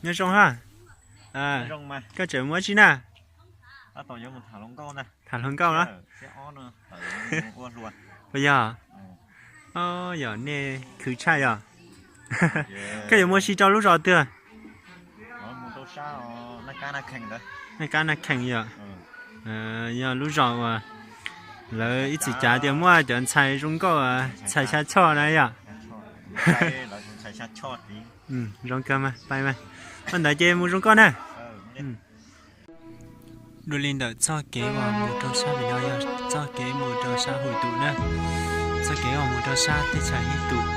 Nyob zoo ha. Koj tseem mus ua dab tsi na? Tham hluas nkauj los? Puas yog? Yog nej khwv tshaj yog. Koj yuav mus ua si rau lub zos twg? Naj Kab Naj Khees yog. Yog lub zos uas lawv ib txwm cav tias muaj cov ntxhais zoo nkauj, ntxhais xya choj na yom. Zoo kawg mas, pais mas. Ua ntawd ces mus zoo nkauj na. Dua li ntawm txoj kev uas mus rau sab pem no yog txoj kev mus rau sab Hwm Tus na. Txoj kev uas mus rau sab teb chaws Hwm Tus,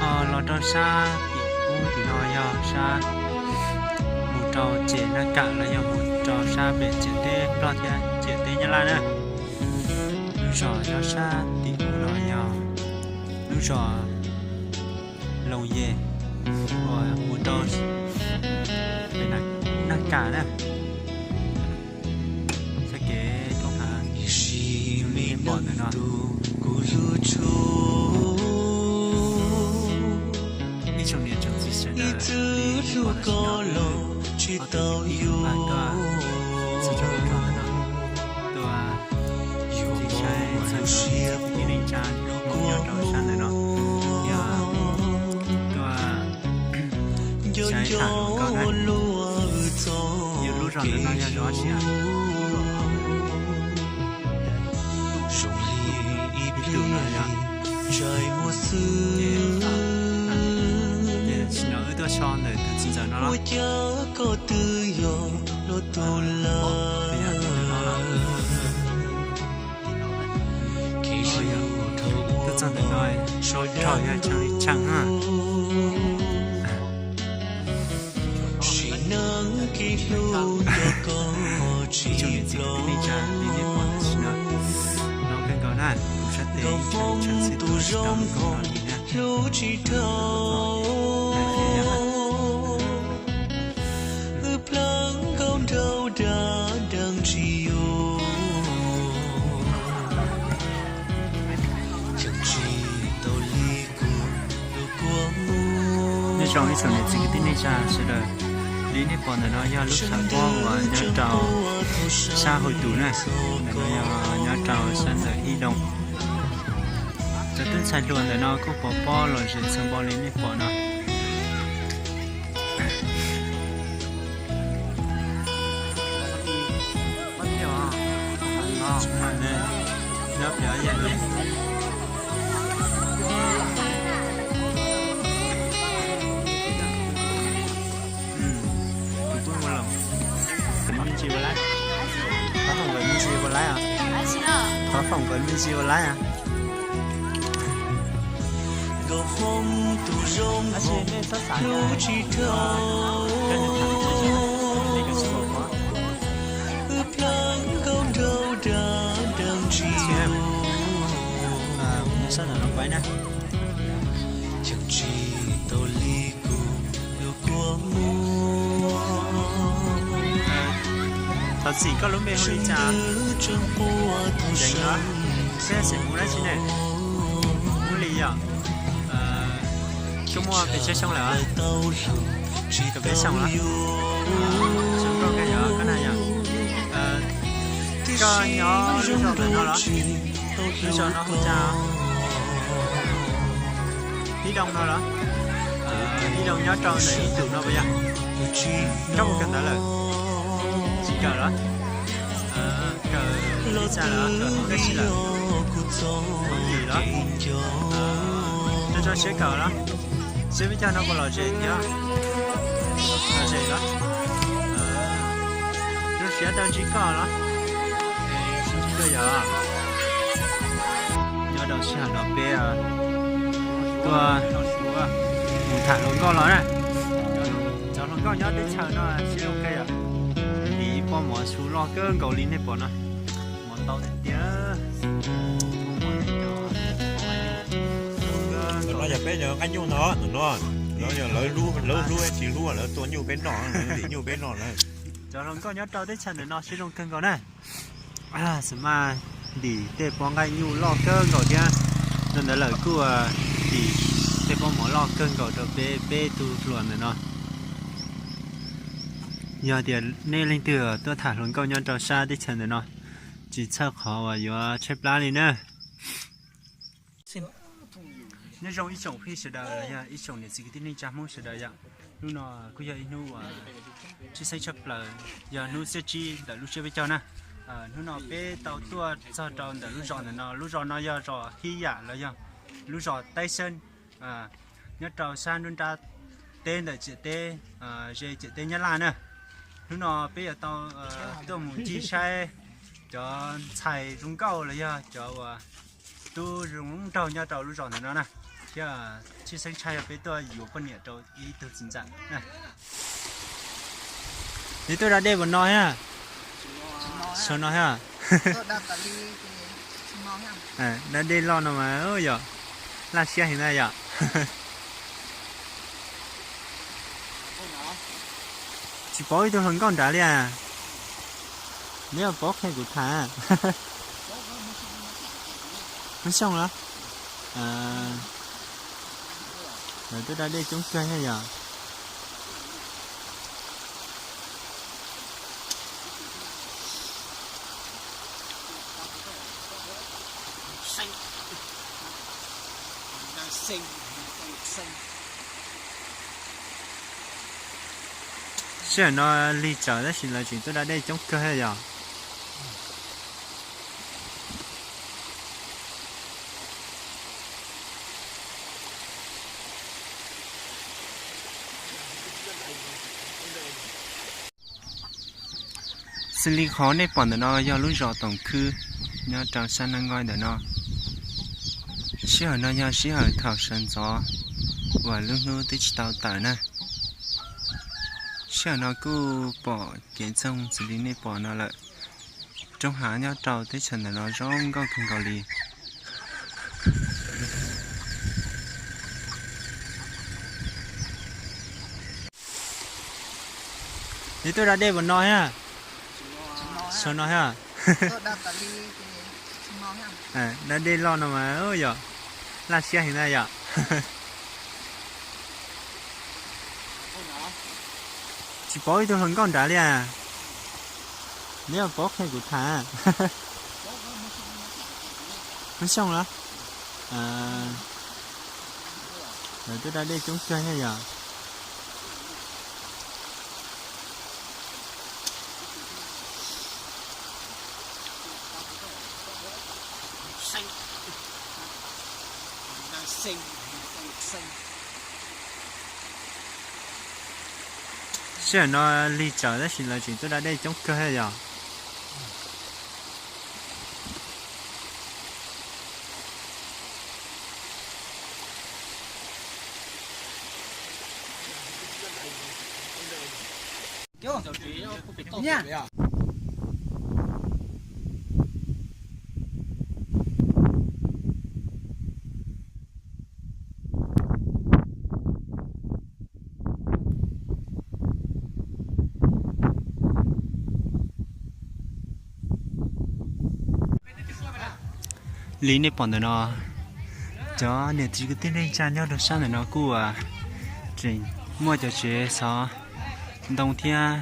ho los rau sab tim ub tim no yog sab mus rau ces Naj Kam los yog mus rau sab pem ciam teb Nplog thiab ciam teb Nyab Laj na. Lub zos nyob sab tim ub no yog lub zos Loos Yes uas mus rau pem Naj Kam na. Txoj kev roob hav li nej pom ntawm no. Ib tsoom niam tsoom txiv sawv daws, li nej pom tam sim no, ob tug tij laug tuaj txog rau lub zos no, tuaj saib txog cov txiv kwv tij neej tsa nyob rau sab ntawm no, yog tuaj saib tham hluas nkauj na. Yog lub zos ntawm no yog zos tsi? Ib tug no yog, ces tam sim no wb tuaj so ntawm tus txiv ntxawm no los. Tuaj txog ntawm no so dhau yog tshee li tshee na. Ib tsoom niam txiv kwv tij neej tsa li nej pom tam sim no, no kawg nkaus na, kuv sab tes ib tshee tshee xwb tus tsis tau lub koob no li na. Nyob zoo ib tsoom niam txiv kwv tij neej tsa sawv daws, li nej pom ntawm no yog lub tshav pob uas nyob rau sab Hwm Tus na, ntawm no yog nyob rau sab ntawm Ib Doo. Cov tub ntxhais hluas ntawm no kuj pov pob lom zem txog npaum li nej pom no. Nyob pem yam li. Kuv pheej ua lawm. Kuv me ntsis ua laib. Thov foom nkawd me ntsis ua laib os. Thov foom nkawd me ntsis ua laib os. Tab sis nej txhob xav tias nej tham tsis zoo, nej koj tsis ua qhov. Nyob sab ntawm no pais na. Thov txim, koj lub npe hu li cas? Nteev los? Xeeb xeem mus dab tsi ne? Hu li yom? Koj muaj pes tsawg xyoo lawm? Kaum peb xyoos los? Zoo nkauj kawg yog koj na yom? Koj nyob lub zos ntawm no los? Lub zos no hu cas? Ib Doo no los? Ib Doo nyob rau ntawm ib tus no puas yog? Koj mus kawm ntawv lawm? Tsis kawm los? Kawm li cas lawm? Kawm hoob dab tsi lawm? Hoob yim los? Tso tso siab kawm los? Siab peb caug no puas lom zem thiab? Lom zem los? Zoo siab tau ntsib koj los? Sib ntsib koj yog. Nyob rau sij hawm no peb tuaj mus tham hluas nkauj los na. Cov hluas nkauj nyob teb chaws no siab zoo kawg yom. Tiv pob mov su loj kawg nkaus li nej pom no. Mov ntau tiag tiag. Ntawm no yog peb cov nqaij nyuj no, ntawm no, lawv hlub, lawv hlub tsis hlub lawv tua nyuj peb noj, lim nyuj peb noj lawm. Cov hluas nkauj nyob rau teb chaws ntawm no siab zoo kawg nkaus na. Xav mas lim tej pob nqaij nyuj loj kawg nkaus thiab. Ntawm ntawd lawm kuj lim tej pob mov loj kawg nkaus rau peb, peb tug hluas ntawm no. Yog tias nej leej twg tuaj tham hluas nkauj nyob rau sab teb chaws ntawm no, tsis txhawj qhov uas yuav tshaib plab li na. Nyob zoo ib tsoom phooj ywg sawv daws, yog ib tsoom niam txiv kwv tij neej tsa Hmoob sawv daws yom. Hnub no kuj yog ib hnub uas tshwj xeeb tshaj plaws, yog hnub xiab tsib ntawm lub tsiab peb caug na. Hnub no peb tau tuaj txog rau ntawm lub zos ntawm no, lub zos no yog zos Hib Yam los yog lub zos Taib Xeeb, nyob rau sab nruab nrab teb ntawm ciam teb, ze ciam teb Nyab Laj na. Hnub no peb yuav tau tuaj mus ncig saib cov ntxhais zoo nkauj los yog cov uas tub zoo nraug nyob rau lub zos ntawm no na, thiab tshwj xeeb tshaj yog peb tuaj yuav poj niam rau ib tug txiv ntxawm. Neb tuaj da dej puas no thiab? Saum no thiab? Da dej loj no mas yog laj siab heev na yom. Tsis pom ib tug hluas nkauj nrad li. Neb paub qhia kuv tham. Hmoob Xyooj los? Lawv twb da dej coob kawg thiab yom. Sij hawm no lig tsawv tab sis lawv tseem tuaj da dej coob kawg thiab yom. Xws li qhov nej pom ntawm no yog lub zos Toom Khwb nyob rau sab Naj Nqaij ntawm no. Sij hawm no yog sij hawm thaum sawv ntxov uas lub hnub twb tsis tau tawm na. Sij hawm no kuj pom kev ntxoog xws li nej pom no lawm. Roob hav nyob rau teb chaws ntawm no zoo nkauj kawg nkaus li. Neb tuaj da dej puas no thiab? Saum no thiab? Da dej loj no mas yog laj siab heev na yom. Tsis pom ib tug hluas nkauj nrad li. Neb paub qhia kuv tham. Hmoob Xyooj los? Lawv twb da dej coob kawg thiab yom. Sij hawm no lig tsawv tab sis lawv tseem tuaj da dej coob kawg thiab yom. Li nej pom ntawm no, cov niam txiv kwv tij neej tsa nyob rau sab ntawm no kuj tseem muaj cov tsev xov ntoo thiab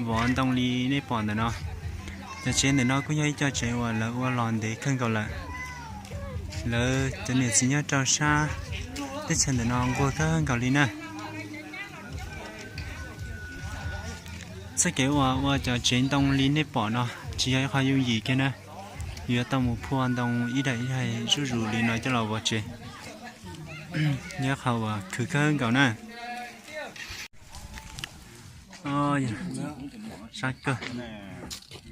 vov ntoo li nej pom ntawm no. Cov tsev ntawm no kuj yog ib co tsev uas lawv ua los ntev kawg nkaus lawm. Lawv cov niam txiv nyob rau sab teb chaws ntawm no nquag kawg nkaus li na. Txoj kev uas ua cov tsev ntoo li nej pom no tsis yog ib qho yooj yim kiag na. Yuav tau mus phua ntoo ib daim ib daim zuj zus li no coj los vov tsev. Yog ib qho uas khwv kawg nkaus na.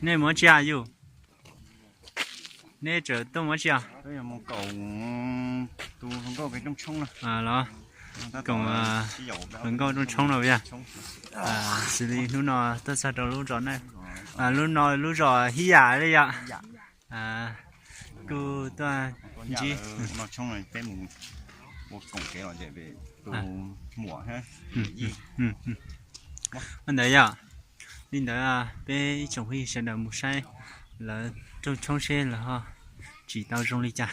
Nej mus tsi yus? Nej tseem tuaj mus tsi os? Los koom hluas nkauj rooj tshoob no yog. Xws li hnub no tuaj txog rau lub zos na, lub no lub zos Hib Yam li yom. Kuj tuaj ntsib ntawd yom. Li ntawd peb ib tsoom phooj ywg sawv daws mus saib lawv rooj tshoob seb lawv ho tsim tau zoo li cas.